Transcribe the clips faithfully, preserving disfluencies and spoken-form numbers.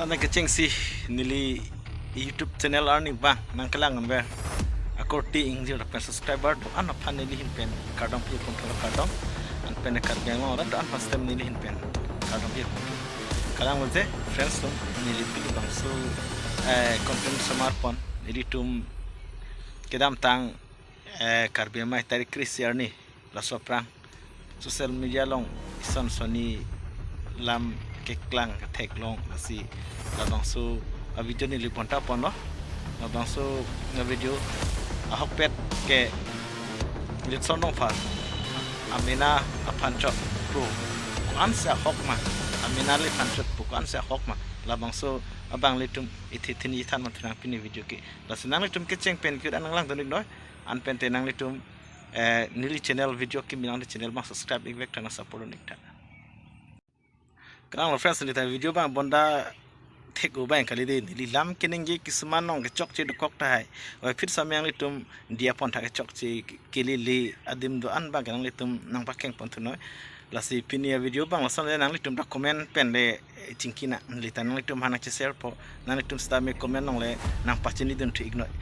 Ana kechengsi neli YouTube channel arni abang nangkelang number akorte ingjir pen subscriber do-an aphan neli ahin pen kardom pajirpon thulo, kardom. Anpen Karbi Anglong arat do-an aphan stem neli ahin pen kardom pajirpon thulo. Kalang je friends atum, neli pini bangso, eh, content somar pon, nelitum kedamtang, eh, Karbi amei tarik kre-isi arni laso aphrang social media along ison sonni lam keklang ketheklong lasi labangso avideo neli bonta ponlo. Labangso avideo ahokpet ke Litson Rongphar amena aphan chot pu ko-ansi ahok ma, amena le aphan chot pu ko-ansi ahok ma, labangso abang ilitum ithe thin ithan man thunang pini video ke. Lasi nanglitum kecheng pen kir anang langdun-iknoi. Anpente nanglitum, eh, neli channel video kimi nangli channel abang subscribe-ik vek tha, nang support-un-ik tha. Kalanglo friends, neli ta video abang bonta thek-o abang kali dei, neli lam keningje kisuman along kechokche dokok tahai. Oi, phit sitame nanglitum diya pon tha, kechokche kelele adim do-an abang ke nanglitum nangpakeng pon thunoi. Lasi pini avideo abang lason le, nanglitum ta comment pen le, eh, chingki nang, neli ta nanglitum aphan nangche-share po, nanglitum sitame comment along le nangpachinidun thu-iknoi.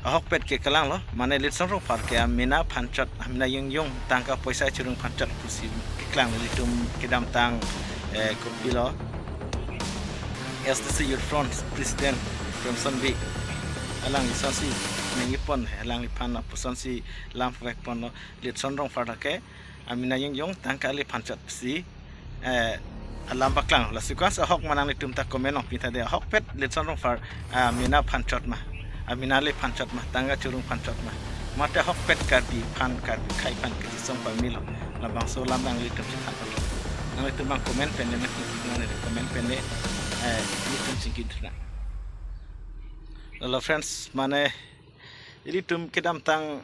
Ahokpet ke kalanglo, mane Litson Rongphar ke amena aphan chot, amena yong yong tangka poisa chirung aphan chot pusi keklang nelitum kedamtang, eh, kopilo, S D C Youth Front President Premson Bey, alangli asonsi ningje pon, alangliphan lapusonsi lam vek ponlo, Litson Rongphar ta ke amena yong yong tangka le aphan chot pusi, eh, alam paklang. Lasi ko-ansi ahok ma nanglitum ta comment along pin tha dei, ahokpet Litson Rongphar amena aphan chot ma, amena le aphan chot ma, tangka chirung aphan chot ma, mate ahokpet Karbi aphan, Karbi akhei aphan kachesong pamelo, labangso alam nanglitum chethan pon. Nanglitum abang comment pen le nangchingki, nang comment pen le, eh, nelitum chingki thunang. Lalo friends, mane ilitum kedamtang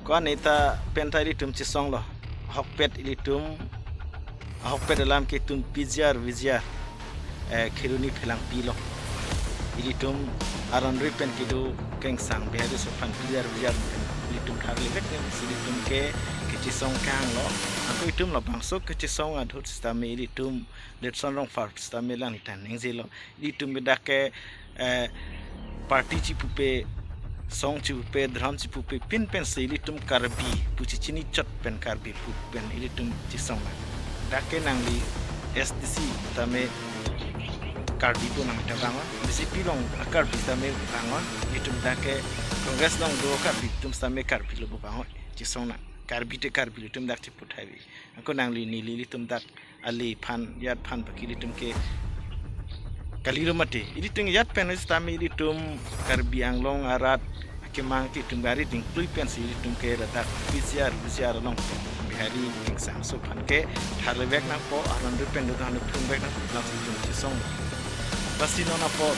ko-an neta pen ta ilitum chesonglo. Ahokpet ilitum, ahokpet alam ke itum P G R V G R, eh, Kheroni Phelangpi along ilitum aron ri pen kedo Kengsang Bihari aso aphan P G R V G R pen ilitum tharli vek nangsi ilitum ke kechesong kehanglo. Anke itum labangso kechesong ahut sitame ilitum Litson Rongphar sitame alangliphan ningjelo. Ilitum ke dak ke, eh, party chipupe, song chipupe, dhormo chipupe pin pensi ilitum Karbi pu chechini chot pen Karbi pu pen ilitum chesong nang. Dak ke nangli S D C tame Karbi pu nangta vangnon, B J P along a-Karbi tame vangnon, ilitum dak ke Congress along do Karbi atum tame Karbi lo pu vangnon, chesong nang. Karbi te Karbi ilitum dak chepu tahai. Anke nangli neli ilitum dak ale aphan, ajat aphan baki ilitum ke kalilo mati. Ilitum ajat pen sitame ilitum Karbi Anglong arat akemang ke itum gari dingklui pensi ilitum ke ladak P G R V G R along pen, Bihari Kengsang aso aphan ke tharli vek nangpo, aron ri pen do than phung vek nang, langsung itum chesong. Lasi non apot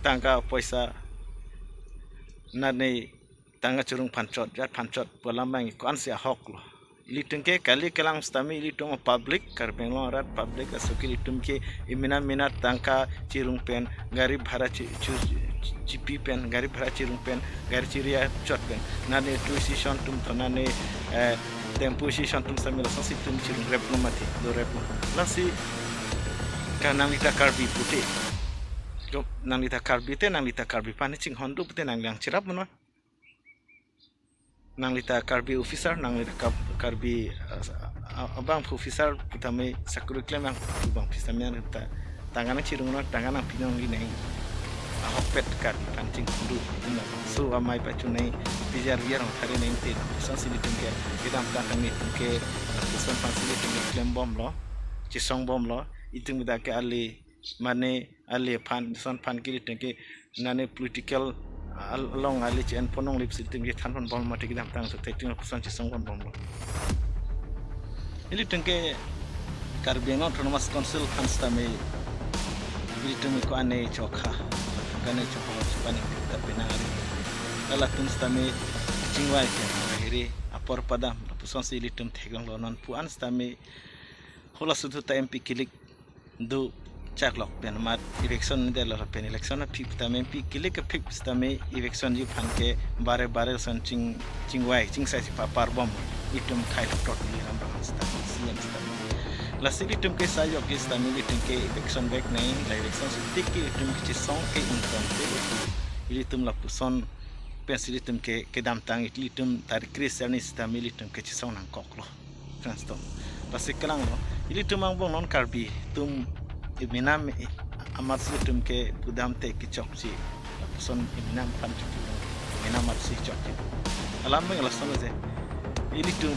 tangka poisa nane tangka chirung aphan chot, ajat aphan chot pu alam abang ko-ansi ahoklo. Ilitum ke kali kelang sitame ilitum public, Karbi Anglong arat public aso ke ilitum ke amena mena tangka chirung pen, gari bhara chi-, chi-, chipi pen, gari bhara chirung pen, gari chiri achot pen, nane auto isi ason atum tho, nane, eh, tempo isi ason atum tame lasonsi itum chirung replo mati, do replo. Lasi ka nangli ta Karbi pute, do nangli ta Karbi te, nangli ta Karbi aphan chinghon do pute nangli nangcherap mono. Nangli ta Karbi officer, nangli ta Kar-, Karbi, ah, ah, abang officer pu tame sakuri klem abang pu abang officer nangli ta tangka nangchirung nang, tangka nangpi nangli nang. Ahokpet Karbi aphan chingkundu itum nang. So amei pachunei P G R V G R along thari nangte nang. Lasonsi ilitum ke kedamtang kami itum ke lapuson aphansi ilitum ke klem bomlo, chesong bomlo, itum dak ke ale mane ale aphan, lason aphan ke ilitum ke nane political al-, along ale che-en pon longle pusi itum ke than pon bomlo mati, kedamtang so te itum lapuson chesong pon bomlo. Ilitum ke Karbi Anglong Autonomous Council aphan sitame ilitum ko-an ne chokha, ko-an ne chokha chepani ta penang ari. Lalatum sitame chingvai ke hiri apor padam lapusonsi ilitum theklonglo, non pu-an sitame halaso ahut ta M P kilik do chaklok pen amat election delo lapen election aphi pu tame M P kilik aphi pu tame election-ji aphan ke bare bare ason ching, chingvai chingsai si papar bom itum khei thot li ram bang sitame C M sitame. Lasi ilitum ke sa yok ke sitame ilitum ke eviction vek nang, la eviction sitame ke ilitum kechesong ke ingtong te ilitum lapuson pensi ilitum ke kedamtang ilitum tarik kre-isi arni sitame ilitum kechesong nangkoklo. Friends atum, lasi kelanglo, ilitum angbong non Karbi atum emena me amat si ilitum ke pudam te kechokche, lapuson emena aphan chepulong, emena amat si chokche. Alam me lason je, ilitum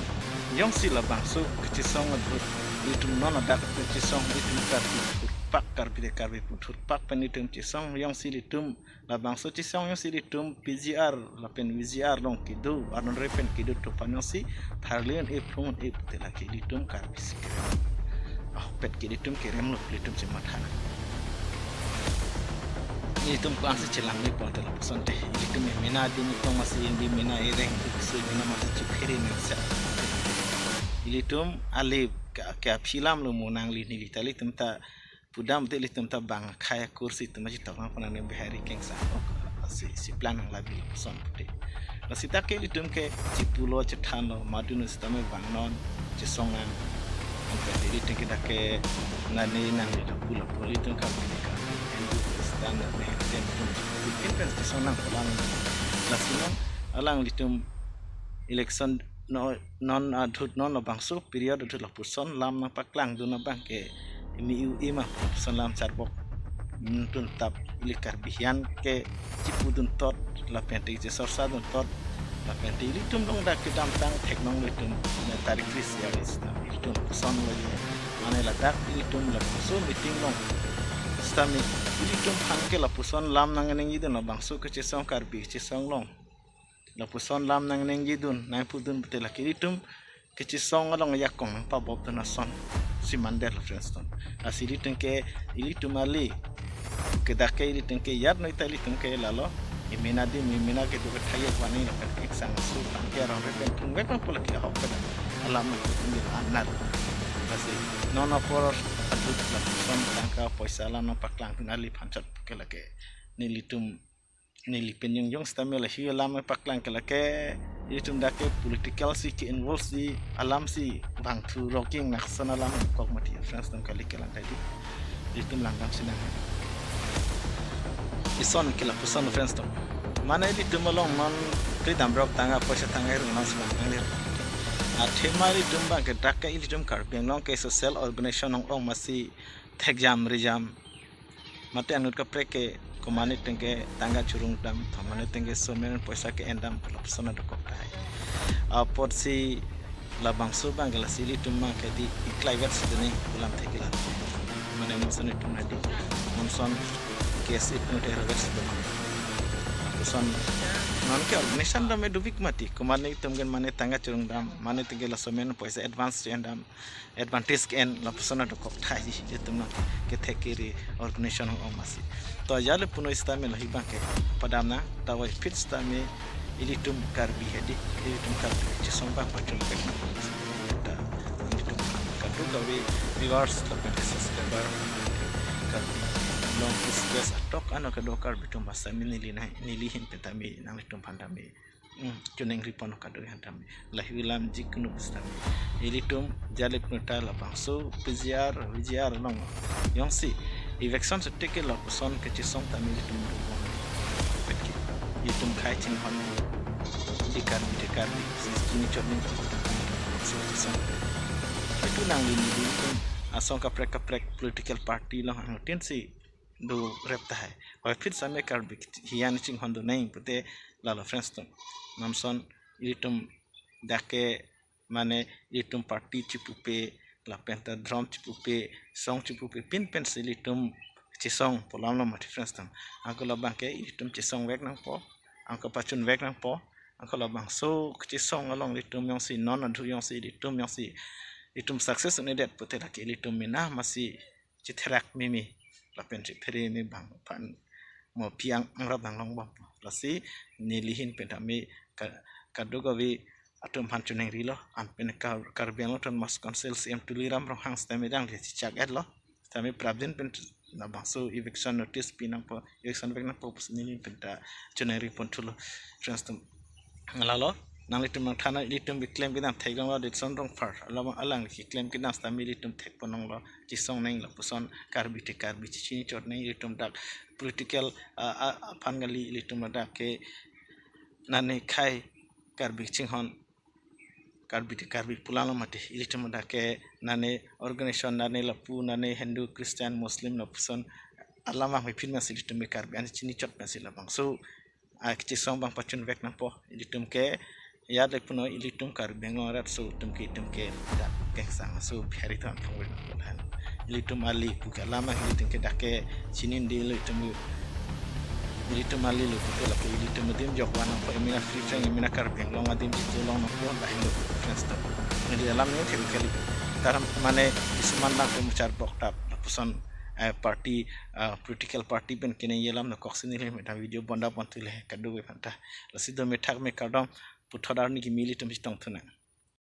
jongsi labangso kechesong ahut, ilitum non adak kechesong, ilitum Karbi thurpak, Karbi te Karbi pu thurpak pen ilitum chesong, jongsi ilitum labangso chesong jongsi ilitum P G R lapen V G R along kedo, arnon re pen kedo atum aphan jongsi tharli un-e, phung un-e pute lake ilitum Karbi si kerem, ahokpet ke ilitum kerem lo, ilitum chematha nang. Ilitum ko-ansi chelang ni pon te lapuson te, ilitum emena adim ingtong masi, indi emena ereng duksu, emena masi chiphere nang se. Ilitum ale ke, ke aphi alam lo mo nangli, neli ta ilitum ta pudam te ilitum ta bang akhai akur si itum aji tokang pon nang, ne Bihari kengsang ok si, si plan nang labi lapuson pute. Lasi dak ke ilitum ke chipulo chethanlo, madun sitame vangnon, chesong nang. Anke ilitum ke dak ke nani nangli lapu lapu, ilitum Karbi te Karbi, Hindu Kristan nang, ne ilitum ilitum pen chesong nang pu alam. Lasi non alanglitum election no, non ahut, non labangso period ahut lapuson lam nangpaklang dun abang ke mi u ima lapuson lam charbok, mm, dun tap, ili Karbi hian ke chipudun tot lapen te chesorsa dun tot lapen te ilitum along dak kedamtang thek nanglo, ilitum na tarik kre-isi arni sitame ilitum lapuson lo je, mane ladak ilitum labangso meeting along sitame ilitum aphan ke lapuson lam nangningje dun, labangso kechesong, Karbi kechesong along lapuson lam nangningje dun, nangpudun pute lake ilitum kechesong along ajakong nangpabop dun ason si mandetlo, friends atum. Lasi ilitum ke, ilitum ale ke dak ke ilitum ke jat noi ta ilitum ke lalo, emena adim, emena kedo kethai yok vani lapen kengsang aso aphan ke arnon re pen phung vek nangpo lake ahokpet alam nang ilitum ke anat. Lasi non apor ahut lapuson tangka poisa alam nangpaklang dun ale aphan chot ke lake nelitum, neli pen jongjong sitame lahi alam paklang ke lake ilitum dak ke political si ke-involve si alam si bang thu roking naksan alam kok mati, friends atum, kali kelang tadi. Ilitum langdam si nang. Ison ke lapuson, friends atum. Mane ilitum along non kri damrok tangka poisa tangka erung alam si bang tanglir. Athema ilitum bang ke dak ke ilitum Karbi Anglong ke social organization ong-ong masi thekjam rijam mate anut kaprek ke komatne tengke tangka churung dam, komatne tengke somen poisa ke-en dam, lapuson adokok tahai. Apotsi labangso bang ke lasi ilitum bang ke di iklai vet si dene pu alam thek ke la. Mane non ason itum nadi, non ason case itum te vet si dene. Lapuson non ke organization dam eduvik mati, komatne itum ke mane tangka churung dam, mane tengke la somen poisa advance en dam, advantage ke-en, lapuson adokok tahai, itum nang kethek kiri organization ong-ong masi. To ajat le punoi sitame lahi bang ke padam nang, ta waipit sitame ilitum Karbi hedi, ilitum Karbi chesong bang pachun pek nang. Ta ilitum kadokave viewers lapen subscriber Karbi Anglong Express atok ano kedo Karbi atum basa me neli nang, neli ahin pen tame nanglitum aphan tame, mm, choningri pon kado han tame. Lahi alam jikunu sitame ilitum jale punta labangso P G R, V G R along jongsi eviction sitame ke lapuson kechesong tame ilitum dukong. Petki ilitum khei chinghon di Karbi te Karbi si chini chotning ko ta kami ta labangso kechesong. Itu nangli neli ilitum asong kaprek kaprek political party along angtin si do rep tahai. Waipit sitame Karbi hian chinghon do nang pute lalo, friends atum. Non ason ilitum dak ke mane ilitum party chipupe lapen ta dhrom chipupe, song chipupe pin pensi ilitum chesong pu alam lo mati, friends atum. Anke labang ke ilitum chesong vek nangpo, anke pachun vek nangpo, anke labangso kechesong along ilitum jongsi non adhu jongsi ilitum jongsi ilitum success un-edet pute lake ilitum mena masi chitherak mimi lapen chiphere mi bang aphan mo piang angrap nang longbom. Lasi neli ahin pen tame ka-, kadokave atum aphan choningri lo, an pen Kar-, Karbi Anglong Autonomous Council C E M Tuliram Ronghang sitame dang le chichak-et lo. Sitame prapjin pen labangso eviction notice pi nangpo, eviction vek nangpo pusi neli ahin pen ta choningri pon thulo, friends atum. Lalo Nanglitum nangthan, ilitum keklem kedam theklonglo, Dilson Rongphar. Alam, alang keklem kedam sitame ilitum thekpon longlo, chesong nangji lapuson, Karbi te Karbi chechini chot nangji, ilitum dak political, ah, ah, aphan kali, ilitum dak ke nane khei Karbi chinghon, Karbi te Karbi pu lalo mati, ilitum dak ke nane organization, nane lapu, nane Hindu, Christian, Muslim lapuson alam abang mephin masi, ilitum ke Karbi an chini chot masi labangso, ah, kechesong abang pachun vek nangpo, ilitum ke ya le puno, ilitum Karbi Anglong arat aso atum ke, itum ke dak kengsang aso Bihari atum aphan vek nangpo lahen. Ilitum ali pu ke alam abang ilitum ke dak ke chini dilo, itum ilitum ali lo pu ke lapu ilitum adim jokvan nangpo, emena Free Frank, emena Karbi Anglong adim chejolong nangpo, lahin lo friends to. Neli alam ne thek kali. Taram mane kisuman abang ke muchar bok tap lapuson, eh, party, ah, political party pen kene ye alam nangkok si neli methang video bonda pon thu le, kadokave aphanta. Lasi do methak me kardom, puthot arni kimi ilitum chetong thunang.